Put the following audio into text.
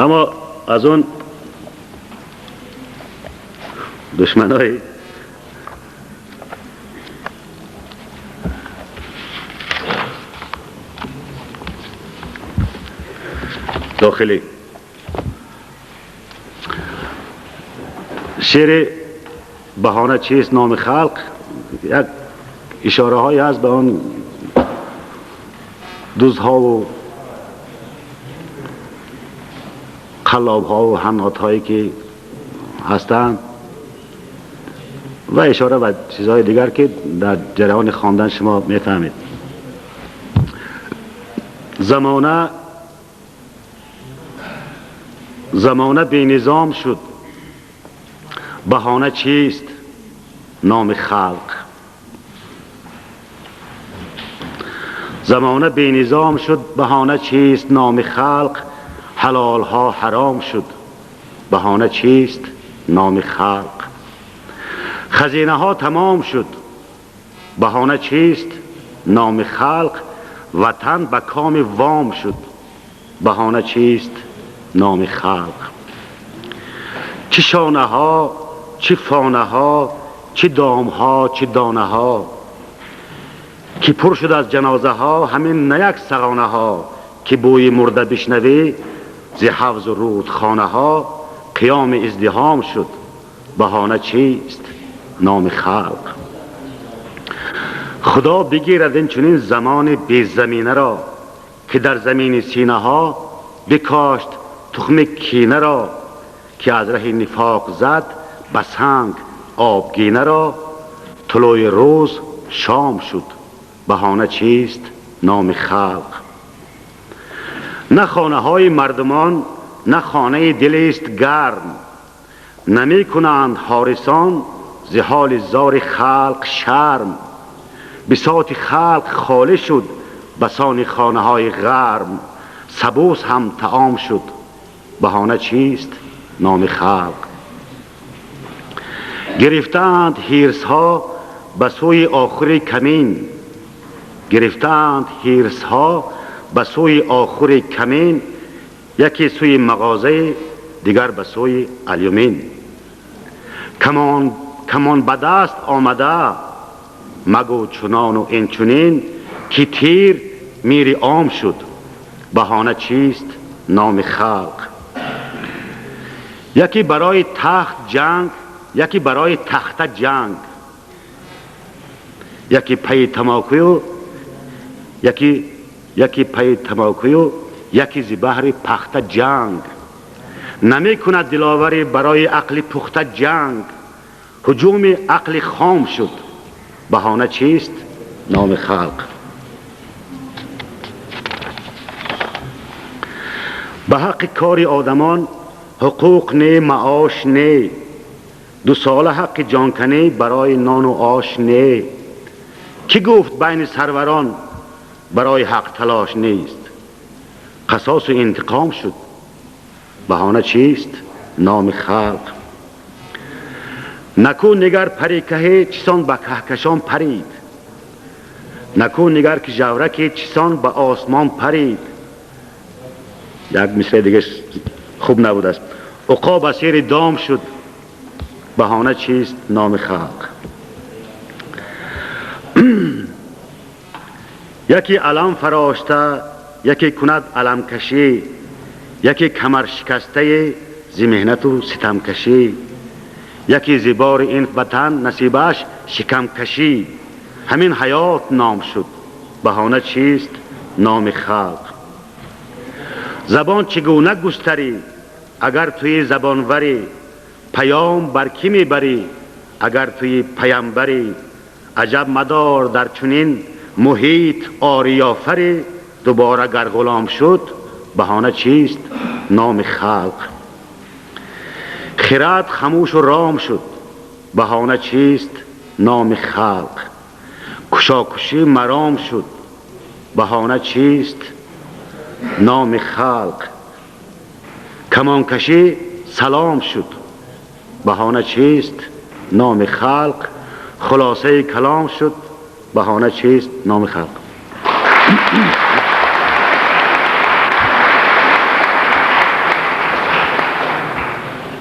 Аммо аз он душманои дохилӣ шеъри баҳона чист номи халқ як ишораҳое ҳаст ба он дуздҳову қаллобҳову ҳаннотҳое ки ҳастанд ва ишора ба чизҳои дигар ки дар ҷараёни хондан шумо мефаҳмед. Замона бенизом шуд, баҳона чист номи халқ. Замона бенизом шуд, баҳона чист номи халқ. Ҳалолҳо ҳаром шуд, баҳона чист номи халқ. Хазинаҳо тамом шуд, баҳона чист номи халқ. Ватан ба коми вом шуд, баҳона чист номи халқ. Чӣ шонаҳо, чӣ фонаҳо, чӣ домҳо, чӣ донаҳо, ки пур шуд аз ҷанозаҳо, ҳамин на як сағонаҳо, ки бӯи мурда бишнавӣ зи ҳавзу рӯдхонаҳо, қиёми издиҳом шуд, баҳона чист номи халқ. Худо бигирад ин чунин замони безаминаро, ки дар замини синаҳо бикошт тухми кинаро, ки аз раҳи нифоқ зад ба санг обгинаро, тулӯи рӯз шом шуд, баҳона чист номи халқ. На хонаҳои мардумон, на хонаи дилист гарм, намекунанд ҳорисон зи ҳоли зори халқ шарм. Бисоти халқ холӣ шуд басони хонаҳои ғарм, сабӯс ҳам таом шуд, баҳона чист номи халқ. Гирифтаанд ҳирсҳо ба сӯи охури камин, гирифтаанд ҳирсҳо ба сӯи охури камин, яке сӯи мағозаи, дигар ба сӯи алюмин. Камон ба даст омада магӯ чунону инчунин, ки тир мири ом шуд, баҳона чист номи халқ. Яке барои тахт ҷанг, яке барои тахта ҷанг, яке пайи тамокую, яке пайи тамокую, яке зи баҳри пахта ҷанг. Намекунад диловарӣ барои ақли пухта ҷанг, ҳуҷуми ақли хом шуд, баҳона чист номи халқ. Ба ҳаққи кори одамон ҳуқуқ не, маош не, дусола ҳаққи ҷонканӣ барои нону ош не. Кӣ гуфт байни сарварон барои ҳақ талош нест, қасосу интиқом шуд, баҳона чист номи халқ. Наку нигар парикаҳе чисон ба каҳкашон парид, наку нигар ки жавраке чисон ба осмон парид. Як мисраи дига хуб набудааст. Уқоб асири дом шуд, баҳона чист номи халқ. Яке алам фарошта, яке кунад аламкашӣ, яке камаршикастае зи меҳнату ситамкашӣ, яке зи бори ин ватан насибааш шикамкашӣ. Ҳамин ҳаёт ном шуд, баҳона чист номи халқ. Забон чӣ гуна густарӣ агар туи забонварӣ, паём бар кӣ мебарӣ агар туи паямбарӣ. Аҷаб мадор дар чунин муҳит ориёфарӣ, дубора гар ғулом шуд, баҳона чист номи халқ. Хирад хамӯшу ром шуд, баҳона чист номи халқ. Кушокушӣ маром шуд, баҳона чист номи халқ. Камонкашӣ салом шуд, баҳона чист номи халқ. Хулосаи калом шуд, баҳона чист номи халқ.